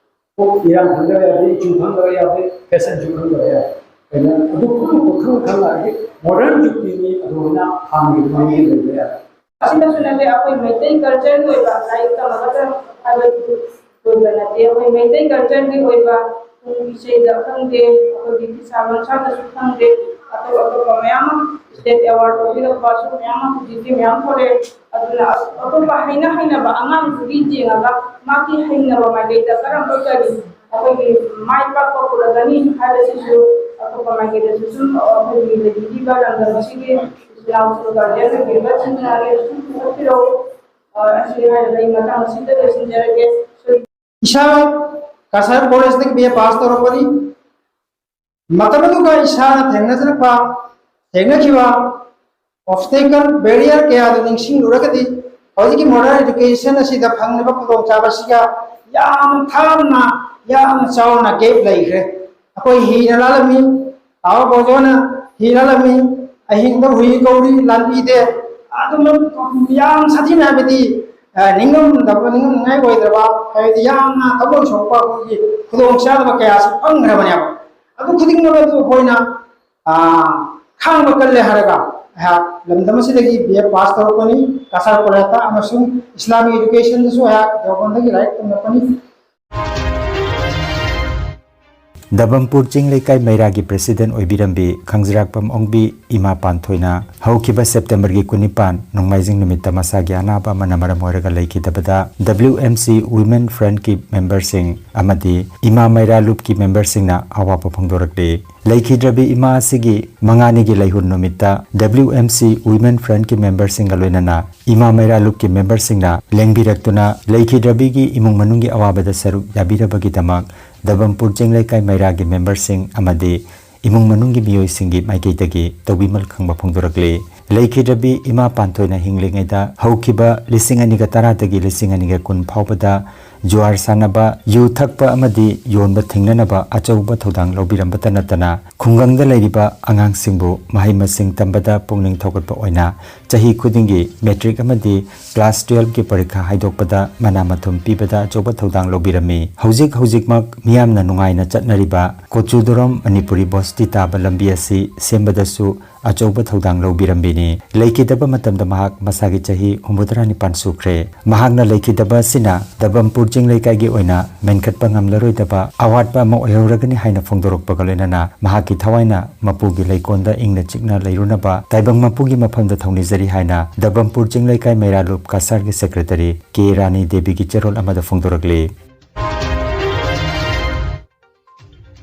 ꯀꯣꯛ ꯏꯔꯥꯡ ꯈꯪꯗꯕ ꯌꯥꯗꯦ, ꯏꯆꯨ ꯈꯪꯗꯕ ꯌꯥꯗꯦ, ꯐꯦꯁꯟꯁꯨ ꯈꯪꯗꯕ ꯌꯥꯗꯦ꯫ ꯑꯗꯨꯅ ꯑꯗꯨ ꯄꯨꯝꯅꯃꯛꯇꯣ ꯈꯪ ꯈꯪꯂꯛꯑꯗꯤ ꯃꯣꯗꯔꯟ ꯖꯨꯒꯀꯤ ꯃꯤ ꯑꯗꯨꯃꯥꯏꯅ ꯍꯥꯟꯅꯒꯤ ꯑꯗꯨꯃꯥꯏꯅ ꯂꯩꯕ ꯌꯥꯔꯦ꯫ ꯑꯁꯤꯗꯁꯨ ꯅꯠꯇꯦ, ꯑꯩꯈꯣꯏ ꯃꯩꯇꯩ ꯀꯜꯆꯔꯒꯤ ꯑꯣꯏꯕ ꯂꯥꯏꯔꯤꯛ ꯇꯝꯃꯒꯗ ꯍꯥꯏꯕꯗꯨ ꯑꯣꯏꯕ ꯅꯠꯇꯦ꯫ ꯑꯩꯈꯣꯏ ꯃꯩꯇꯩ ꯀꯜꯆꯔꯒꯤ ꯑꯣꯏꯕ ꯄꯨꯡ ꯏꯁꯩꯗ ꯈꯪꯗꯦ, ꯑꯩꯈꯣꯏꯒꯤ ꯐꯤꯁꯥ ꯂꯣꯟꯁꯥꯗꯁꯨ ꯈꯪꯗꯦ, ꯑꯇꯣꯞ ꯑꯇꯣꯞꯄ ꯃꯌꯥꯝ ꯑꯃ ꯁ꯭ꯇꯦꯠ ꯑꯦꯋꯥꯔꯗ ꯂꯧꯕꯤꯔꯛꯄꯁꯨ ꯃꯌꯥꯝ ꯑꯃ ꯍꯧꯖꯤꯛꯇꯤ ꯃꯌꯥꯝ ꯊꯣꯛꯂꯛꯑꯦ꯫ ꯑꯗꯨꯅ ꯑꯇꯣꯞ ꯑꯇꯣꯞꯄ ꯍꯩꯅ ꯍꯩꯅꯕ ꯑꯉꯥꯡꯗꯨꯒꯤ ꯌꯦꯡꯉꯒ ꯃꯥꯒꯤ ꯍꯩꯅꯕ ꯃꯥꯏꯀꯩꯗ ꯀꯔꯝꯕ ꯀꯔꯤ ꯑꯩꯈꯣꯏꯒꯤ ꯃꯥꯏ ꯄꯥꯛꯄ ꯄꯨꯔꯛꯀꯅꯤ ꯍꯥꯏꯕꯁꯤꯁꯨ ꯑꯇꯣꯞꯄ ꯃꯥꯏꯀꯩꯗꯁꯨ ꯁꯨꯝ ꯑꯩꯈꯣꯏꯒꯤ ꯂꯩꯕꯤꯔꯤꯕ ꯂꯝꯗꯝ ꯑꯁꯤꯒꯤ ꯏꯆꯤꯜ ꯏꯅꯥꯎꯁꯤꯡ ꯒꯥꯔꯖꯤꯌꯟ ꯑꯣꯏꯕꯤꯔꯤꯕꯁꯤꯡꯅ ꯁꯨꯝ ꯄꯨꯊꯣꯛꯄꯤꯔꯛꯎ꯫ ꯑ, ꯑꯁꯤ ꯍꯥꯏꯔꯒ ꯑꯩ ꯃꯇꯥꯡ ꯑꯁꯤꯗ ꯂꯣꯏꯁꯤꯟꯖꯔꯒꯦ꯫ ꯏꯁꯥ ꯀꯁꯥꯔ ꯀꯣꯂꯦꯖꯇꯒꯤ ꯕꯤ ꯑꯦ ꯄꯥꯁ ꯇꯧꯔꯛꯄꯅꯤ꯫ ꯃꯇꯝ ꯑꯗꯨꯒ ꯏꯁꯥꯅ ꯊꯦꯡꯅꯖꯔꯛꯄ, ꯊꯦꯡꯅꯈꯤꯕ ꯑꯣꯕꯁꯇꯦꯀꯜ, ꯕꯦꯔꯤꯌꯔ ꯀꯌꯥꯗꯨ ꯅꯤꯡꯁꯤꯡꯂꯨꯔꯒꯗꯤ ꯍꯧꯖꯤꯛꯀꯤ modern education ꯑꯁꯤꯗ ꯐꯪꯂꯤꯕ ꯈꯨꯗꯣꯡꯆꯥꯕꯁꯤꯒ ꯌꯥꯝ ꯊꯥꯞꯅ, ꯌꯥꯝ ꯆꯥꯎꯅ gap ꯂꯩꯈ꯭ꯔꯦ꯫ ꯑꯩꯈꯣꯏ ꯍꯤꯅ ꯂꯥꯜꯂꯝꯃꯤ, ꯇꯥꯃꯣ ꯕꯣꯖꯣꯅ ꯍꯤ ꯂꯥꯜꯂꯝꯃꯤ, ꯑꯍꯤꯡꯗ ꯍꯨꯏ ꯀꯧꯔꯤ, ꯂꯥꯟꯕꯤꯗꯦ꯫ ꯑꯗꯨꯅ ꯌꯥꯝ ꯁꯥꯊꯤꯅ, ꯍꯥꯏꯕꯗꯤ, ꯑ, ꯅꯤꯡꯉꯝꯗꯕ, ꯅꯤꯡꯉꯝꯅꯤꯡꯉꯥꯏ ꯑꯣꯏꯗ꯭ꯔꯕ, ꯍꯥꯏꯕꯗꯤ ꯌꯥꯝꯅ ꯊꯃꯣꯏ ꯁꯣꯛꯄ ꯑꯩꯈꯣꯏꯒꯤ ꯈꯨꯗꯣꯡꯆꯥꯗꯕ ꯀꯌꯥꯁꯤ ꯐꯪꯈ꯭ꯔꯕꯅꯦꯕ꯫ ꯑꯗꯨ ꯈꯨꯗꯤꯡꯃꯛ ꯑꯗꯨ ꯑꯩꯈꯣꯏꯅ, ꯑ, ꯈꯥꯡꯕ ꯀꯜꯂꯦ ꯍꯥꯏꯔꯒ ꯑꯩꯍꯥꯛ ꯂꯝꯗꯝ ꯑꯁꯤꯗꯒꯤ B A pass ꯇꯧꯔꯛꯄꯅꯤ, ꯀꯁꯥꯔ ꯀꯣꯂꯦꯖꯇ, ꯑꯃꯁꯨꯡ ꯏꯁꯂꯥꯃꯤꯛ education ꯗꯁꯨ ꯑꯩꯍꯥꯛ ꯗꯦꯋꯕꯟꯗꯒꯤ ꯂꯥꯏꯔꯤꯛ ꯇꯝꯂꯛꯄꯅꯤ꯫ ꯗꯕꯝꯄꯨꯔ ꯆꯤꯡ ꯂꯩꯀꯥꯏ ꯃꯩꯔꯥꯒꯤ president ꯑꯣꯏꯕꯤꯔꯝꯕꯤ ꯈꯪꯖꯤꯔꯥꯛꯄꯝ ꯑꯣꯡꯕꯤ ꯏꯃꯥ ꯄꯥꯟꯊꯣꯏꯅ ꯍꯧꯈꯤꯕ September ꯒꯤ ꯀꯨꯟꯅꯤꯄꯥꯟ, ꯅꯣꯡꯃꯥꯏꯖꯤꯡ ꯅꯨꯃꯤꯠꯇ ꯃꯁꯥꯒꯤ ꯑꯅꯥꯕ ꯑꯃꯅ ꯃꯔꯝ ꯑꯣꯏꯔꯒ ꯂꯩꯈꯤꯗꯕꯗ W M C Women Front ꯀꯤ member ꯁꯤꯡ ꯑꯃꯗꯤ ꯏꯃꯥ ꯃꯩꯔꯥ ꯂꯨꯞꯀꯤ member ꯁꯤꯡꯅ ꯑꯋꯥꯕ ꯐꯣꯡꯗꯣꯔꯛꯂꯤ꯫ ꯂꯩꯈꯤꯗ꯭ꯔꯕꯤ ꯏꯃꯥ ꯑꯁꯤꯒꯤ ꯃꯉꯥꯅꯤꯒꯤ ꯂꯩꯍꯨꯟ ꯅꯨꯃꯤꯠꯇ W M C Women Front ꯀꯤ member ꯁꯤꯡꯒ ꯂꯣꯏꯅꯅ ꯏꯃꯥ ꯃꯩꯔꯥ ꯂꯨꯞꯀꯤ member ꯁꯤꯡꯅ ꯂꯦꯡꯕꯤꯔꯛꯇꯨꯅ ꯂꯩꯈꯤꯗ꯭ꯔꯕꯤꯒꯤ ꯏꯃꯨꯡ ꯃꯅꯨꯡꯒꯤ ꯑꯋꯥꯕꯗ ꯁꯔꯨꯛ ꯌꯥꯕꯤꯔꯕꯒꯤꯗꯃꯛ ꯗꯕꯝꯄꯨꯔ ꯆꯤꯡ ꯂꯩꯀꯥꯏ ꯃꯩꯔꯥꯒꯤ member ꯁꯤꯡ ꯑꯃꯗꯤ ꯏꯃꯨꯡ ꯃꯅꯨꯡꯒꯤ ꯃꯤꯑꯣꯏꯁꯤꯡꯒꯤ ꯃꯥꯏꯀꯩꯗꯒꯤ ꯇꯧꯕꯤꯃꯜ ꯈꯪꯕ ꯐꯣꯡꯗꯣꯔꯛꯂꯤ꯫ ꯂꯩꯈꯤꯗ꯭ꯔꯕꯤ ꯏꯃꯥ ꯄꯥꯟꯊꯣꯏꯅ ꯍꯤꯡꯂꯤꯉꯩꯗ ꯍꯧꯈꯤꯕ ꯂꯤꯁꯤꯡ ꯑꯅꯤꯒ ꯇꯔꯥꯗꯒꯤ ꯂꯤꯁꯤꯡ ꯑꯅꯤꯒ ꯀꯨꯟ ꯐꯥꯎꯕꯗ ꯖꯨꯋꯥꯔ ꯁꯥꯟꯅꯕ, ꯌꯨ ꯊꯛꯄ ꯑꯃꯗꯤ ꯌꯣꯟꯕ ꯊꯤꯡꯅꯅꯕ ꯑꯆꯧꯕ ꯊꯧꯗꯥꯡ ꯂꯧꯕꯤꯔꯝꯕꯇ ꯅꯠꯇꯅ ꯈꯨꯡꯒꯪꯗ ꯂꯩꯔꯤꯕ ꯑꯉꯥꯡꯁꯤꯡꯕꯨ ꯃꯍꯩ ꯃꯁꯤꯡ ꯇꯝꯕꯗ ꯄꯨꯛꯅꯤꯡ ꯊꯧꯒꯠꯄ ꯑꯣꯏꯅ ꯆꯍꯤ ꯈꯨꯗꯤꯡꯒꯤ matric ꯑꯃꯗꯤ class twelve ꯀꯤ ꯄꯔꯤꯈꯥ ꯍꯥꯏꯗꯣꯛꯄꯗ ꯃꯅꯥ ꯃꯊꯨꯝ ꯄꯤꯕꯗ ꯑꯆꯧꯕ ꯊꯧꯗꯥꯡ ꯂꯧꯕꯤꯔꯝꯃꯤ꯫ ꯍꯧꯖꯤꯛ ꯍꯧꯖꯤꯛꯃꯛ ꯃꯤꯌꯥꯝꯅ ꯅꯨꯡꯉꯥꯏꯅ ꯆꯠꯅꯔꯤꯕ ꯀꯣꯆꯨꯗꯣꯔꯣꯝ ꯃꯅꯤꯄꯨꯔꯤ ꯕꯁꯇꯤ ꯇꯥꯕ ꯂꯝꯕꯤ ꯑꯁꯤ ꯁꯦꯝꯕꯗꯁꯨ ꯑꯆꯧꯕ ꯊꯧꯗꯥꯡ ꯂꯧꯕꯤꯔꯝꯕꯤꯅꯤ꯫ ꯂꯩꯈꯤꯗꯕ ꯃꯇꯝꯗ ꯃꯍꯥꯛ ꯃꯁꯥꯒꯤ ꯆꯍꯤ ꯍꯨꯝꯐꯨꯇꯔꯥ ꯅꯤꯄꯥꯟ ꯁꯨꯈ꯭ꯔꯦ꯫ ꯃꯍꯥꯛꯅ ꯂꯩꯈꯤꯗꯕ ꯑꯁꯤꯅ ꯗꯕꯝꯄꯨꯔ ꯆꯤꯡ ꯂꯩꯀꯥꯏꯒꯤ ꯑꯣꯏꯅ ꯃꯦꯟꯈꯠꯄ ꯉꯝꯂꯔꯣꯏꯗꯕ ꯑꯋꯥꯠꯄ ꯑꯃ ꯑꯣꯏꯍꯧꯔꯒꯅꯤ ꯍꯥꯏꯅ ꯐꯣꯡꯗꯣꯔꯛꯄꯒ ꯂꯣꯏꯅꯅ ꯃꯍꯥꯛꯀꯤ ꯊꯋꯥꯏꯅ ꯃꯄꯨꯒꯤ ꯂꯩꯀꯣꯜꯗ ꯏꯪꯅ ꯆꯤꯛꯅ ꯂꯩꯔꯨꯅꯕ ꯇꯥꯏꯕꯪ ꯃꯄꯨꯒꯤ ꯃꯐꯝꯗ ꯊꯧꯅꯤꯖꯔꯤ ꯍꯥꯏꯅ ꯗꯕꯝꯄꯨꯔ ꯆꯤꯡ ꯂꯩꯀꯥꯏ ꯃꯩꯔꯥ ꯂꯨꯞ ꯀꯁꯥꯔꯒꯤ secretary ꯀꯦ ꯔꯥꯅꯤ ꯗꯦꯕꯤꯒꯤ ꯆꯦꯔꯣꯜ ꯑꯃꯗ ꯐꯣꯡꯗꯣꯔꯛꯂꯤ꯫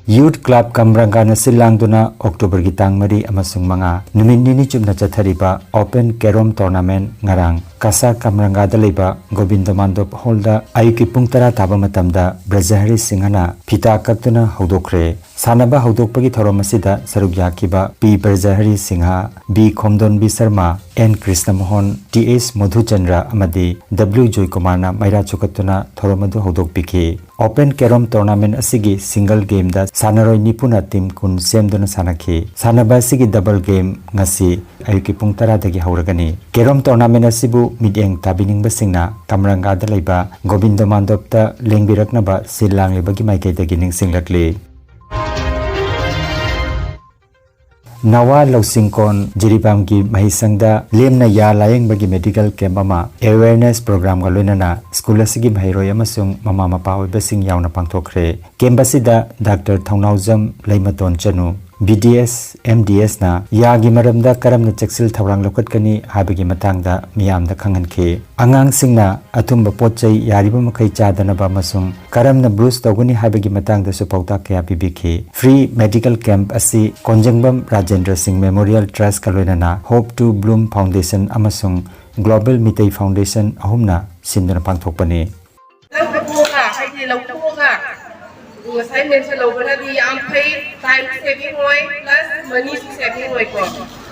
Youth Club ꯀꯝꯔꯪꯒꯥꯅ ꯁꯤꯜ ꯂꯥꯡꯗꯨꯅ October ꯒꯤ ꯇꯥꯡ ꯃꯔꯤ ꯑꯃꯁꯨꯡ ꯃꯉꯥ, ꯅꯨꯃꯤꯠ ꯅꯤꯅꯤ ꯆꯨꯞꯅ ꯆꯠꯊꯔꯤꯕ Open Carrom Tournament ꯉꯔꯥꯡ ꯀꯁꯥꯔ ꯀꯝꯔꯪꯒꯥꯗ ꯂꯩꯕ ꯒꯣꯕꯤꯟꯗ ꯃꯥꯟꯗꯣꯞ ꯍꯣꯜꯗ ꯑꯌꯨꯛꯀꯤ ꯄꯨꯡ ꯇꯔꯥ ꯇꯥꯕ ꯃꯇꯝꯗ ꯕ꯭ꯔꯖꯍꯔꯤ ꯁꯤꯡꯍꯅ ꯐꯤꯇꯥ ꯀꯛꯇꯨꯅ ꯍꯧꯗꯣꯛꯈ꯭ꯔꯦ꯫ ꯁꯥꯟꯅꯕ ꯍꯧꯗꯣꯛꯄꯒꯤ ꯊꯧꯔꯝ ꯑꯁꯤꯗ ꯁꯔꯨꯛ ꯌꯥꯈꯤꯕ P Brajahari Singh, B Khomdonbi Sharma, N Krishnamohan, T S Modhuchandra ꯑꯃꯗꯤ ꯗꯕ꯭ꯂꯤꯎ ꯖꯣꯏꯀꯨꯃꯥꯔꯅ ꯃꯩꯔꯥ ꯆꯨꯈꯠꯇꯨꯅ ꯊꯧꯔꯝ ꯑꯗꯨ ꯍꯧꯗꯣꯛꯄꯤꯈꯤ꯫ Open Carrom Tournament ꯑꯁꯤꯒꯤ single gameꯗ ꯁꯥꯟꯅꯔꯣꯏ ꯅꯤꯐꯨꯅ team ꯀꯨꯟ ꯁꯦꯝꯗꯨꯅ ꯁꯥꯟꯅꯈꯤ꯫ ꯁꯥꯟꯅꯕ ꯑꯁꯤꯒꯤ double game ꯉꯁꯤ ꯑꯌꯨꯛꯀꯤ ꯄꯨꯡ ꯇꯔꯥꯗꯒꯤ ꯍꯧꯔꯒꯅꯤ꯫ Carrom tournament ꯑꯁꯤꯕꯨ ꯃꯤꯠꯌꯦꯡ ꯇꯥꯕꯤꯅꯤꯡꯕꯁꯤꯡꯅ ꯀꯝꯔꯪꯒꯥꯗ ꯂꯩꯕ ꯒꯣꯕꯤꯟꯗ ꯃꯥꯟꯗꯣꯞꯇ ꯂꯦꯡꯕꯤꯔꯛꯅꯕ ꯁꯤꯜ ꯂꯥꯡꯂꯤꯕꯒꯤ ꯃꯥꯏꯀꯩꯗꯒꯤ ꯅꯤꯡꯁꯤꯡꯂꯛꯂꯤ꯫ ꯅꯋꯥ ꯂꯧꯁꯤꯡꯀꯣꯟ ꯖꯤꯔꯤꯕꯥꯝꯒꯤ ꯃꯍꯩꯁꯪꯗ ꯂꯦꯝꯅ ꯌꯥ ꯂꯥꯌꯦꯡꯕꯒꯤ medical camp ꯑꯃ awareness programꯒ ꯂꯣꯏꯅꯅ school ꯑꯁꯤꯒꯤ ꯃꯍꯩꯔꯣꯏ ꯑꯃꯁꯨꯡ ꯃꯃꯥ ꯃꯄꯥ ꯑꯣꯏꯕꯁꯤꯡ ꯌꯥꯎꯅ ꯄꯥꯡꯊꯣꯛꯈ꯭ꯔꯦ꯫ Camp ꯑꯁꯤꯗ Doctor ꯊꯧꯅꯥꯎꯖꯝ ꯂꯩꯃꯇꯣꯟ ꯆꯅꯨ, B D S, M D Sꯅ ꯌꯥꯒꯤ ꯃꯔꯝꯗ ꯀꯔꯝꯅ ꯆꯦꯛꯁꯤꯜ ꯊꯧꯔꯥꯡ ꯂꯧꯈꯠꯀꯅꯤ ꯍꯥꯏꯕꯒꯤ ꯃꯇꯥꯡꯗ ꯃꯤꯌꯥꯝꯗ ꯈꯪꯍꯟꯈꯤ꯫ ꯑꯉꯥꯡꯁꯤꯡꯅ ꯑꯊꯨꯝꯕ ꯄꯣꯠ ꯆꯩ ꯌꯥꯔꯤꯕ ꯃꯈꯩ ꯆꯥꯗꯅꯕ ꯑꯃꯁꯨꯡ ꯀꯔꯝꯅ brush ꯇꯧꯒꯅꯤ ꯍꯥꯏꯕꯒꯤ ꯃꯇꯥꯡꯗꯁꯨ ꯄꯥꯎꯇꯥꯛ ꯀꯌꯥ ꯄꯤꯕꯤꯈꯤ꯫ Free medical camp ꯑꯁꯤ ꯀꯣꯟꯖꯪꯕꯝ ꯔꯥꯖꯦꯟꯗ꯭ꯔ ꯁꯤꯡ Memorial Trustꯀ ꯂꯣꯏꯅꯅ Hope to Bloom Foundation ꯑꯃꯁꯨꯡ Global ꯃꯤꯇꯩ Foundation ꯑꯍꯨꯝꯅ ꯁꯤꯟꯗꯨꯅ ꯄꯥꯡꯊꯣꯛꯄꯅꯤ꯫ ꯂꯧꯊꯣꯛꯑꯒ, ꯍꯥꯏꯗꯤ ꯂꯧꯊꯣꯛꯑꯒ, ꯉꯁꯥꯏ mention ꯂꯧꯕꯅꯗꯤ ꯌꯥꯝ ꯐꯩ, time saving ꯑꯣꯏ, plus money ꯁꯨ saving ꯑꯣꯏꯀꯣ꯫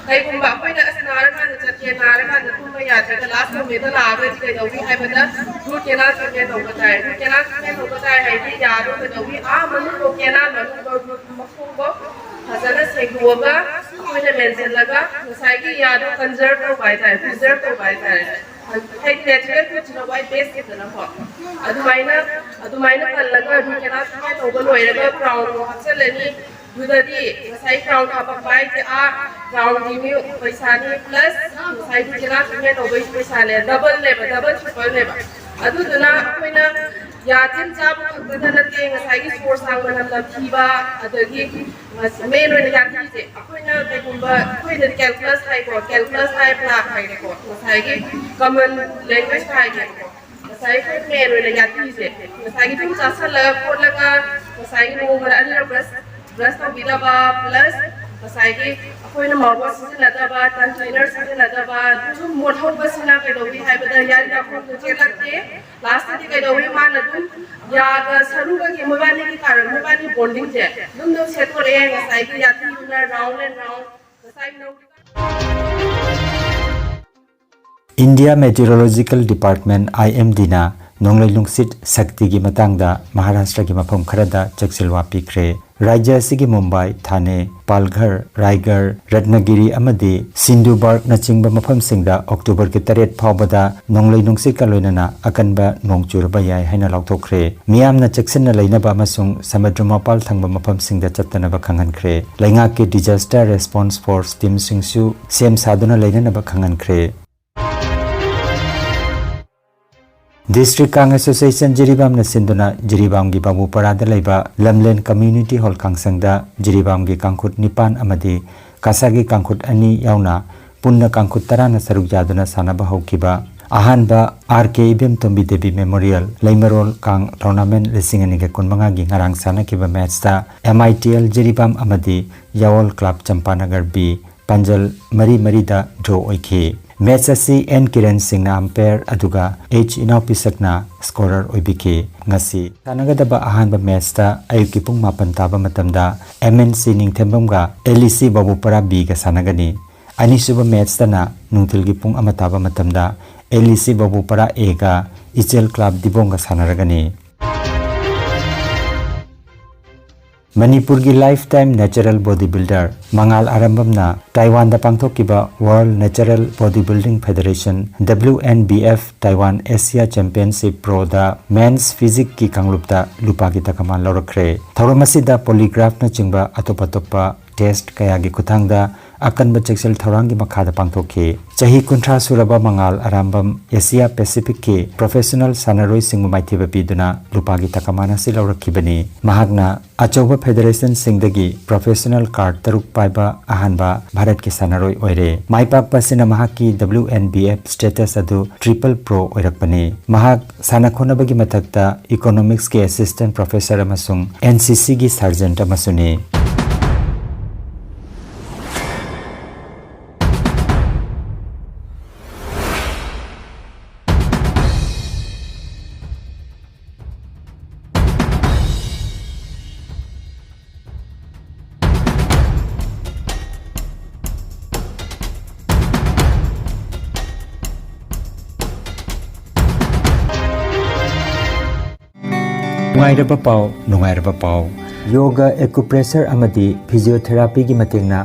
ꯀꯩꯒꯨꯝꯕ ꯑꯩꯈꯣꯏꯅ ꯑꯁ ꯅꯥꯔꯀꯥꯟꯗ ꯆꯠꯀꯦ, ꯅꯥꯔꯀꯥꯟꯗ ꯇꯨꯝꯕ ꯌꯥꯗ꯭ꯔꯒ last momentꯗ ꯂꯥꯛꯑꯒꯗꯤ ꯀꯩꯗꯧꯏ ꯍꯥꯏꯕꯗ root canal treatment ꯇꯧꯕ ꯇꯥꯏ꯫ Root canal treatment ꯇꯧꯕ ꯇꯥꯏ ꯍꯥꯏꯗꯤ ꯌꯥꯗꯣ ꯀꯩꯗꯧꯏ, ꯑꯥ ꯃꯅꯨꯡꯗꯣ canal ꯃꯅꯨꯡꯗꯣ root ꯃꯈꯣꯡꯗꯣ ꯐꯖꯅ ꯁꯦꯡꯗꯣꯛꯑꯒ ꯑꯩꯈꯣꯏꯅ ꯃꯦꯟꯁꯤꯜꯂꯒ ꯉꯁꯥꯏꯒꯤ ꯌꯥꯗꯣ conserve ꯇꯧꯕ ꯍꯥꯏꯇꯥꯔꯦ, preserve ꯇꯧꯕ ꯍꯥꯏꯇꯥꯔꯦ꯫ ꯍꯥꯏꯗꯤ natural fruitꯁꯤꯅ ꯈ꯭ꯋꯥꯏ bestꯅꯤꯗꯅꯀꯣ꯫ ꯑꯗꯨꯃꯥꯏꯅ, ꯑꯗꯨꯃꯥꯏꯅ ꯀꯜꯂꯒ root canal treatment ꯇꯧꯕ ꯂꯣꯏꯔꯒ crown ꯍꯥꯞꯆꯤꯜꯂꯅꯤ꯫ ꯑꯗꯨꯗꯗꯤ ꯉꯁꯥꯏ crown ꯍꯥꯞꯄꯛꯄ ꯍꯥꯏꯁꯦ ꯑꯥ crownꯒꯤ ꯃꯤ ꯄꯩꯁꯥꯅꯤ plus ꯉꯁꯥꯏ root canal treatment ꯇꯧꯕꯒꯤ ꯄꯩꯁꯥꯅꯦ, doubleꯅꯦꯕ, double tripleꯅꯦꯕ꯫ ꯑꯗꯨꯗꯨꯅ ꯑꯩꯈꯣꯏꯅ ꯌꯥ ꯇꯤꯟ ꯆꯥꯕ ꯈꯛꯇꯗ ꯅꯠꯇꯦ, ꯉꯁꯥꯏꯒꯤ ꯁꯣꯔ ꯁꯥꯡꯕ ꯅꯝꯊꯤꯕ, ꯑꯗꯒꯤ main ꯑꯣꯏꯅ ꯌꯥꯊꯤꯁꯦ ꯑꯩꯈꯣꯏꯅ ꯀꯩꯒꯨꯝꯕ ꯑꯩꯈꯣꯏꯗꯗꯤ calculus ꯍꯥꯏꯀꯣ, calculus ꯍꯥꯏ, plaque ꯍꯥꯏꯔꯦꯀꯣ, ꯉꯁꯥꯏꯒꯤ common language ꯍꯥꯏꯒꯦꯀꯣ꯫ ꯉꯁꯥꯏꯒꯤ ꯑꯩꯈꯣꯏ main ꯑꯣꯏꯅ ꯌꯥꯊꯤꯁꯦ ꯉꯁꯥꯏꯒꯤ ꯑꯗꯨꯝ ꯆꯥꯁꯜꯂꯒ ꯈꯣꯠꯂꯒ ꯉꯁꯥꯏꯒꯤ ꯅꯣꯡꯃꯗ ꯑꯅꯤꯔꯛ brush, brush ꯇꯧꯕꯤꯗꯕ plus ꯉꯁꯥꯏꯒꯤ ꯑꯩꯈꯣꯏꯅ ꯃꯥꯎꯠꯋꯥꯁ ꯁꯤꯖꯤꯟꯅꯗꯕ, ꯇꯟ ꯀ꯭ꯂꯤꯅꯔ ꯁꯤꯖꯤꯟꯅꯗꯕ, ꯑꯗꯨꯝ ꯃꯣꯠꯍꯧꯕꯁꯤꯅ ꯀꯩꯗꯧꯏ ꯍꯥꯏꯕꯗ ꯌꯥꯔꯤꯗ ꯈꯣꯡꯗ ꯆꯦꯜꯂꯛꯇꯦ꯫ ꯂꯥꯁꯇꯗꯤ ꯀꯩꯗꯧꯏ? ꯃꯥꯅ ꯑꯗꯨꯝ ꯌꯥꯒ ꯁꯔꯨꯒꯒꯤ ꯃꯣꯏꯕꯥꯅꯤꯒꯤ ꯀꯥꯔꯛ, ꯃꯣꯏꯕꯥꯅꯤ ꯕꯣꯟꯗꯤꯡꯁꯦ ꯑꯗꯨꯝ ꯑꯗꯨꯝ ꯁꯦꯠꯇꯣꯔꯛꯑꯦ꯫ ꯉꯁꯥꯏꯒꯤ ꯌꯥꯊꯤꯗꯨꯅ ꯔꯥꯎꯟ ꯑꯦꯟ ꯔꯥꯎꯟ ꯉꯁꯥꯏ ꯅꯧ India Meteorological Department, I M D ꯅ ꯅꯣꯡꯂꯩ ꯅꯨꯡꯁꯤꯠ ꯁꯛꯇꯤꯒꯤ ꯃꯇꯥꯡꯗ ꯃꯍꯥꯔꯥꯁꯇ꯭ꯔꯒꯤ ꯃꯐꯝ ꯈꯔꯗ ꯆꯦꯛꯁꯤꯜꯋꯥ ꯄꯤꯈ꯭ꯔꯦ꯫ ꯔꯥꯖ꯭ꯌ ꯑꯁꯤꯒꯤ ꯃꯨꯝꯕꯥꯏ, ꯊꯥꯅꯦ, ꯄꯥꯜꯘꯔ, ꯔꯥꯏꯒꯔ, ꯔꯠꯅꯒꯤꯔꯤ ꯑꯃꯗꯤ ꯁꯤꯟꯙꯨꯕꯔꯒꯅꯆꯤꯡꯕ ꯃꯐꯝꯁꯤꯡꯗ ꯑꯣꯛꯇꯣꯕꯔꯒꯤ ꯇꯔꯦꯠ ꯐꯥꯎꯕꯗ ꯅꯣꯡꯂꯩ ꯅꯨꯡꯁꯤꯠꯀ ꯂꯣꯏꯅꯅ ꯑꯀꯟꯕ ꯅꯣꯡ ꯆꯨꯔꯕ ꯌꯥꯏ ꯍꯥꯏꯅ ꯂꯥꯎꯊꯣꯛꯈ꯭ꯔꯦ꯫ ꯃꯤꯌꯥꯝꯅ ꯆꯦꯛꯁꯤꯟꯅ ꯂꯩꯅꯕ ꯑꯃꯁꯨꯡ ꯁꯃꯨꯗ꯭ꯔ ꯃꯄꯥꯜ ꯊꯪꯕ ꯃꯐꯝꯁꯤꯡꯗ ꯆꯠꯇꯅꯕ ꯈꯪꯍꯟꯈ꯭ꯔꯦ꯫ ꯂꯩꯉꯥꯛꯀꯤ disaster response force teamꯁꯤꯡꯁꯨ ꯁꯦꯝ ꯁꯥꯗꯨꯅ ꯂꯩꯅꯅꯕ ꯈꯪꯍꯟꯈ꯭ꯔꯦ꯫ District Kang Association ꯖꯤꯔꯤꯕꯥꯝꯅ ꯁꯤꯟꯗꯨꯅ ꯖꯤꯔꯤꯕꯥꯝꯒꯤ ꯕꯥꯕꯨꯄꯔꯥꯗ ꯂꯩꯕ ꯂꯝꯂꯦꯟ Community Hall ꯀꯥꯡꯁꯪꯗ ꯖꯤꯔꯤꯕꯥꯝꯒꯤ ꯀꯥꯡꯈꯨꯠ ꯅꯤꯄꯥꯟ ꯑꯃꯗꯤ ꯀꯁꯥꯔꯒꯤ ꯀꯥꯡꯈꯨꯠ ꯑꯅꯤ ꯌꯥꯎꯅ ꯄꯨꯟꯅ ꯀꯥꯡꯈꯨꯠ ꯇꯔꯥꯅ ꯁꯔꯨꯛ ꯌꯥꯗꯨꯅ ꯁꯥꯟꯅꯕ ꯍꯧꯈꯤꯕ ꯑꯍꯥꯟꯕ ꯑꯥꯔ ꯀꯦ ꯏꯕꯦꯝꯇꯣꯝꯕꯤ ꯗꯦꯕꯤ ꯃꯦꯃꯣꯔꯤꯌꯦꯜ ꯂꯩꯃꯔꯣꯜ ꯀꯥꯡ tournament ꯂꯤꯁꯤꯡ ꯑꯅꯤꯒ ꯀꯨꯟꯃꯉꯥꯒꯤ ꯉꯔꯥꯡ ꯁꯥꯟꯅꯈꯤꯕ ꯃꯦꯠꯁꯇ M I T L Jiribam ꯑꯃꯗꯤ ꯌꯥꯋꯣꯜ ꯀ꯭ꯂꯕ ꯆꯝꯄꯥꯅꯒꯔ B ꯄꯥꯟꯖꯜ ꯃꯔꯤ ꯃꯔꯤꯗ draw ꯑꯣꯏꯈꯤ꯫ ꯃꯦꯠꯁ ꯑꯁꯤ ꯑꯦꯟ ꯀꯤꯔꯟ ꯁꯤꯡꯅ umpire ꯑꯗꯨꯒ ꯑꯩꯆ ꯏꯅꯥꯎꯄꯤꯁꯛꯅ scorer ꯑꯣꯏꯕꯤꯈꯤ꯫ ꯉꯁꯤ ꯁꯥꯟꯅꯒꯗꯕ ꯑꯍꯥꯟꯕ ꯃꯦꯠꯁꯇ ꯑꯌꯨꯛꯀꯤ ꯄꯨꯡ ꯃꯥꯄꯟ ꯇꯥꯕ ꯃꯇꯝꯗ M N C ꯅꯤꯡꯊꯦꯝꯕꯝꯒ L E C ꯕꯥꯕꯨꯄꯔꯥ Bꯒ ꯁꯥꯟꯅꯒꯅꯤ꯫ ꯑꯅꯤꯁꯨꯕ ꯃꯦꯠꯁꯇꯅ ꯅꯨꯡꯊꯤꯜꯒꯤ ꯄꯨꯡ ꯑꯃ ꯇꯥꯕ ꯃꯇꯝꯗ L E C ꯕꯥꯕꯨꯄꯔꯥ Aꯒ ꯏꯆꯦꯜ ꯀ꯭ꯂꯕ ꯗꯤꯕꯣꯡꯒ ꯁꯥꯟꯅꯔꯒꯅꯤ꯫ ꯃꯅꯤꯄꯨꯔꯒꯤ lifetime natural body builder ꯃꯉꯥꯜ ꯑꯔꯥꯝꯕꯝꯅ ꯇꯥꯏꯋꯥꯟꯗ ꯄꯥꯡꯊꯣꯛꯈꯤꯕ World Natural Body Building Federation, W N B F, Taiwan Asia Championship Proꯗ men's physiqueꯀꯤ ꯀꯥꯡꯂꯨꯞꯇ ꯂꯨꯄꯥꯒꯤ ꯇꯀꯃꯥꯟ ꯂꯧꯔꯛꯈ꯭ꯔꯦ꯫ ꯊꯧꯔꯝ ꯑꯁꯤꯗ polygraphꯅꯆꯤꯡꯕ ꯑꯇꯣꯞ ꯑꯇꯣꯞꯄ test ꯀꯌꯥꯒꯤ ꯈꯨꯠꯊꯥꯡꯗ ꯑꯀꯟꯕ ꯆꯦꯛꯁꯤꯜ ꯊꯧꯔꯥꯡꯒꯤ ꯃꯈꯥꯗ ꯄꯥꯡꯊꯣꯛꯈꯤ꯫ ꯆꯍꯤ ꯀꯨꯟꯊ꯭ꯔꯥ ꯁꯨꯔꯕ ꯃꯉꯥꯜ ꯑꯔꯥꯝꯕꯝ Asia Pacificꯀꯤ professional ꯁꯥꯟꯅꯔꯣꯏꯁꯤꯡꯕꯨ ꯃꯥꯏꯊꯤꯕ ꯄꯤꯗꯨꯅ ꯂꯨꯄꯥꯒꯤ ꯇꯀꯃꯥꯟ ꯑꯁꯤ ꯂꯧꯔꯛꯈꯤꯕꯅꯤ꯫ ꯃꯍꯥꯛꯅ ꯑꯆꯧꯕ federationꯁꯤꯡꯗꯒꯤ professional card ꯇꯔꯨꯛ ꯄꯥꯏꯕ ꯑꯍꯥꯟꯕ ꯚꯥꯔꯠꯀꯤ ꯁꯥꯟꯅꯔꯣꯏ ꯑꯣꯏꯔꯦ꯫ ꯃꯥꯏꯄꯥꯛꯄ ꯑꯁꯤꯅ ꯃꯍꯥꯛꯀꯤ W N B F status ꯑꯗꯨ triple pro ꯑꯣꯏꯔꯛꯄꯅꯤ꯫ ꯃꯍꯥꯛ ꯁꯥꯟꯅ ꯈꯣꯠꯅꯕꯒꯤ ꯃꯊꯛꯇ economicsꯀꯤ assistant professor ꯑꯃꯁꯨꯡ N C Cꯒꯤ sergeant ꯑꯃꯁꯨꯅꯤ꯫ ꯅꯨꯡꯉꯥꯏꯔꯕ ꯄꯥꯎ, ꯅꯨꯡꯉꯥꯏꯔꯕ ꯄꯥꯎ꯫ ꯌꯣꯒ, ꯑꯦꯀꯨꯄ꯭ꯔꯦꯁꯔ ꯑꯃꯗꯤ ꯐꯤꯖꯤꯑꯣꯊꯦꯔꯥꯄꯤꯒꯤ ꯃꯇꯦꯡꯅ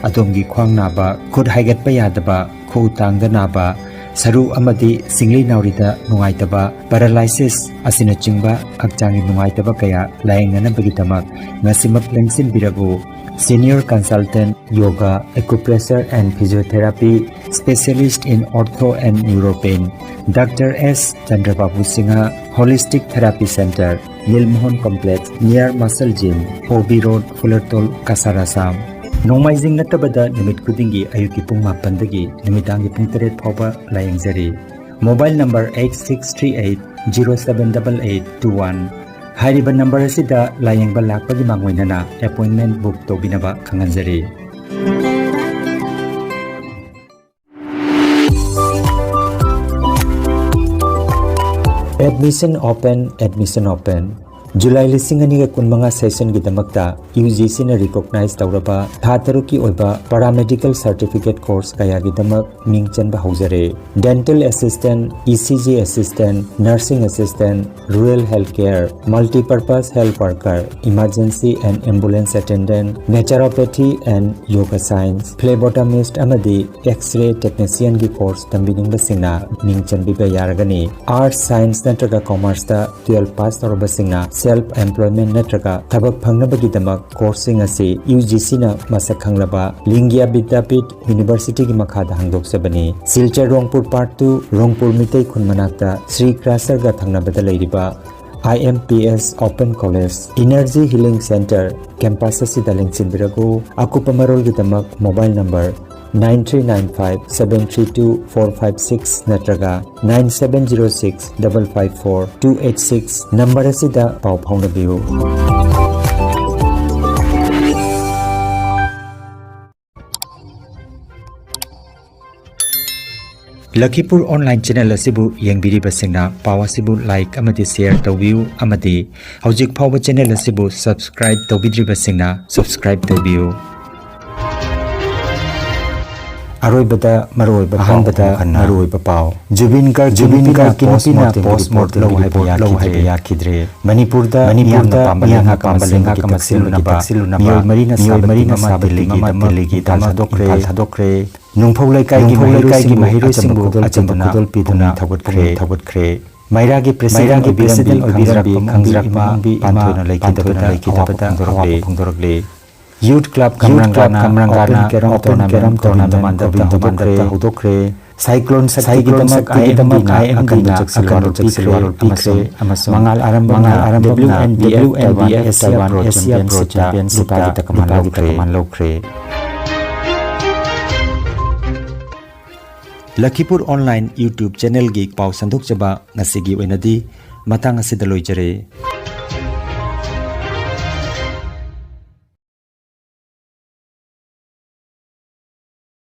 ꯑꯗꯣꯝꯒꯤ ꯈ꯭ꯋꯥꯡ ꯅꯥꯕ, ꯈꯨꯠ ꯍꯥꯏꯒꯠꯄ ꯌꯥꯗꯕ, ꯈꯨꯎ ꯇꯥꯡꯗ ꯅꯥꯕ, ꯁꯔꯨ ꯑꯃꯗꯤ ꯁꯤꯡꯂꯤ ꯅꯥꯎꯔꯤꯗ ꯅꯨꯡꯉꯥꯏꯇꯕ, ꯄꯦꯔꯥꯂꯥꯏꯁꯤꯁ ꯑꯁꯤꯅꯆꯤꯡꯕ ꯍꯛꯆꯥꯡꯒꯤ ꯅꯨꯡꯉꯥꯏꯇꯕ ꯀꯌꯥ ꯂꯥꯌꯦꯡꯅꯅꯕꯒꯤꯗꯃꯛ ꯉꯁꯤꯃꯛ ꯂꯦꯡꯁꯤꯟꯕꯤꯔꯕꯨ꯫ Senior Consultant Yoga, Acupressure and Physiotherapy, Specialist in Ortho and Neuropain, Doctor S Chandrababu Singha, Holistic Therapy Center, Nilmohan Complex, near Muscle Gym, O B Road, Fulertol, Kasar, Assam꯫ ꯅꯣꯡꯃꯥꯏꯖꯤꯡ ꯅꯠꯇꯕꯗ ꯅꯨꯃꯤꯠ ꯈꯨꯗꯤꯡꯒꯤ ꯑꯌꯨꯛꯀꯤ ꯄꯨꯡ ꯃꯥꯄꯟꯗꯒꯤ ꯅꯨꯃꯤꯗꯥꯡꯒꯤ ꯄꯨꯡ ꯇꯔꯦꯠ ꯐꯥꯎꯕ ꯂꯥꯌꯦꯡꯖꯔꯤ꯫ Mobile number eight six three eight zero seven double eight two one꯫ ꯍꯥꯏꯔꯤꯕ ꯅꯝꯕꯔ ꯑꯁꯤꯗ ꯂꯥꯌꯦꯡꯕ ꯂꯥꯛꯄꯒꯤ ꯃꯥꯡꯑꯣꯏꯅꯅ ꯑꯦꯄꯣꯏꯟꯃꯦꯟ ꯕꯨꯛ ꯇꯧꯕꯤꯅꯕ ꯈꯪꯍꯟꯖꯔꯤ꯫ Admission open, admission open꯫ July ꯂꯤꯁꯤꯡ ꯑꯅꯤꯒ ꯀꯨꯟꯃꯉꯥ ꯁꯦꯁꯟꯒꯤꯗꯃꯛꯇ ꯌꯨ ꯖꯤ ꯁꯤꯅ ꯔꯤꯀꯣꯒꯅꯥꯏꯖ ꯇꯧꯔꯕ ꯊꯥ ꯇꯔꯨꯛꯀꯤ ꯑꯣꯏꯕ ꯄꯦꯔꯥꯃꯦꯗꯤꯀꯦꯜ ꯁꯔꯇꯤꯐꯤꯀꯦꯠ ꯀꯣꯔꯁ ꯀꯌꯥꯒꯤꯗꯃꯛ ꯃꯤꯡ ꯆꯟꯕ ꯍꯧꯖꯔꯦ꯫ Dental Assistant, E C G Assistant, Nursing Assistant, Rural Health Care, Multipurpose Health Worker, Emergency and Ambulance Attendant, Naturopathy and Yoga Science, Phlebotomist ꯑꯃꯗꯤ X-ray Technicianꯒꯤ ꯀꯣꯔꯁ ꯇꯝꯕꯤꯅꯤꯡꯕꯁꯤꯡꯅ ꯃꯤꯡ ꯆꯟꯕꯤꯕ ꯌꯥꯔꯒꯅꯤ꯫ ꯑꯥꯔꯠꯁ, ꯁꯥꯏꯟꯁ ꯅꯠꯇ꯭ꯔꯒ ꯀꯣꯃꯔꯁꯇ ꯇꯨꯌꯦꯜꯐ ꯄꯥꯁ ꯇꯧꯔꯕꯁꯤꯡꯅ ꯁꯦꯜꯐ ꯑꯦꯝꯄ꯭ꯂꯣꯏꯃꯦꯟ ꯅꯠꯇ꯭ꯔꯒ ꯊꯕꯛ ꯐꯪꯅꯕꯒꯤꯗꯃꯛ ꯀꯣꯔꯁꯁꯤꯡ ꯑꯁꯤ ꯌꯨ ꯖꯤ ꯁꯤꯅ ꯃꯁꯛ ꯈꯪꯂꯕ ꯂꯤꯡꯒ꯭ꯌꯥ ꯕꯤꯗ꯭ꯌꯥꯄꯤꯊ ꯌꯨꯅꯤꯚꯔꯁꯤꯇꯤꯒꯤ ꯃꯈꯥꯗ ꯍꯥꯡꯗꯣꯛꯆꯕꯅꯤ꯫ ꯁꯤꯜꯆꯔ ꯔꯣꯡꯄꯨꯔ ꯄꯥꯔꯠ ꯇꯨ, ꯔꯣꯡꯄꯨꯔ ꯃꯤꯇꯩ ꯈꯨꯟ ꯃꯅꯥꯛꯇ ꯁ꯭ꯔꯤ ꯀ꯭ꯔꯥꯁꯔꯒ ꯊꯪꯅꯕꯗ ꯂꯩꯔꯤꯕ I M P S Open College Energy Healing Center campus ꯑꯁꯤꯗ ꯂꯦꯡꯁꯤꯟꯕꯤꯔꯛꯎ꯫ ꯑꯀꯨꯞꯄ ꯃꯔꯣꯜꯒꯤꯗꯃꯛ mobile number nine three nine five seven three two four five six ꯅꯠꯇ꯭ꯔꯒ nine seven zero six double five four two eight six number ꯑꯁꯤꯗ ꯄꯥꯎ ꯐꯥꯎꯅꯕꯤꯌꯨ꯫ ꯂꯈꯤꯄꯨꯔ ꯑꯣꯟꯂꯥꯏꯟ ꯆꯦꯅꯦꯜ ꯑꯁꯤꯕꯨ ꯌꯦꯡꯕꯤꯔꯤꯕꯁꯤꯡꯅ ꯄꯥꯎ ꯑꯁꯤꯕꯨ ꯂꯥꯏꯛ ꯑꯃꯗꯤ ꯁꯦꯌꯔ ꯇꯧꯕꯤꯌꯨ ꯑꯃꯗꯤ ꯍꯧꯖꯤꯛ ꯐꯥꯎꯕ ꯆꯦꯅꯦꯜ ꯑꯁꯤꯕꯨ ꯁꯕꯁꯀ꯭ꯔꯥꯏꯕ ꯇꯧꯕꯤꯗ꯭ꯔꯤꯕꯁꯤꯡꯅ ꯁꯕꯁꯀ꯭ꯔꯥꯏꯕ ꯇꯧꯕꯤꯌꯨ꯫ ꯑꯔꯣꯏꯕꯗ ꯃꯔꯨꯑꯣꯏꯕ ꯄꯥꯎ ꯑꯍꯥꯟꯕꯗ ꯑꯃꯨꯛ ꯍꯟꯅ꯫ ꯃꯔꯨꯑꯣꯏꯕ ꯄꯥꯎ꯫ ꯖꯨꯕꯤꯟ ꯒꯥꯔꯒ ꯖꯨꯕꯤꯟ ꯅꯨꯄꯤꯅ ꯒꯥꯔꯒ ꯅꯨꯄꯤꯅ post mortem report ꯂꯧ ꯍꯥꯏꯕ ꯌꯥꯈꯤꯗ꯭ꯔꯦ꯫ ꯃꯅꯤꯄꯨꯔꯗ ꯃꯤꯌꯥꯝꯅ ꯄꯥꯝꯕ ꯂꯩꯉꯥꯛ ꯑꯃ ꯁꯦꯝꯕꯒꯤ ꯇꯛꯁꯤꯜꯂꯨꯅꯕ ꯃꯤꯑꯣꯏ ꯃꯔꯤꯅ ꯁꯥꯕ team ꯑꯃ ꯗꯤꯜꯂꯤꯒꯤ ꯏꯝꯐꯥꯜ ꯊꯥꯗꯣꯛꯈ꯭ꯔꯦ꯫ ꯅꯨꯡꯐꯧ ꯂꯩꯀꯥꯏꯒꯤ ꯃꯍꯩꯔꯣꯏꯁꯤꯡꯕꯨ ꯑꯆꯝꯕ ꯈꯨꯗꯣꯜ ꯄꯤꯗꯨꯅ ꯊꯧꯒꯠꯈ꯭ꯔꯦ꯫ ꯃꯩꯔꯥꯒꯤ president ꯑꯣꯏꯕꯤꯔꯝꯕꯤ ꯈꯪꯖꯔꯛꯄ ꯄꯥꯟꯊꯣꯏꯅ ꯂꯩꯈꯤꯗꯕꯗ ꯑꯋꯥꯕ ꯐꯣꯡꯗꯣꯔꯛꯂꯤ꯫ Youth Club ꯀꯝꯔꯪꯒꯥꯅ open carom tournament Govinda ꯃꯥꯟꯗꯞꯇ ꯍꯧꯗꯣꯛꯈ꯭ꯔꯦ꯫ Cyclone ꯁꯛꯇꯤꯒꯤꯗꯃꯛ I M Dꯅ ꯑꯀꯟꯕ ꯆꯦꯛꯁꯤꯜ ꯋꯥꯔꯣꯜ ꯄꯤꯈ꯭ꯔꯦ ꯑꯃꯁꯨꯡ ꯃꯉꯥꯜ ꯑꯥꯔꯝꯕꯝꯅ W N B F Taiwan Asia Pro Championshipꯇ ꯂꯨꯄꯥꯒꯤ ꯇꯀꯃꯥꯟ ꯂꯧꯈ꯭ꯔꯦ꯫ ꯂꯈꯤꯄꯨꯔ online YouTube channelꯒꯤ ꯄꯥꯎ ꯁꯟꯗꯣꯛꯆꯕ ꯉꯁꯤꯒꯤ ꯑꯣꯏꯅꯗꯤ ꯃꯇꯥꯡ ꯑꯁꯤꯗ ꯂꯣꯏꯖꯔꯦ꯫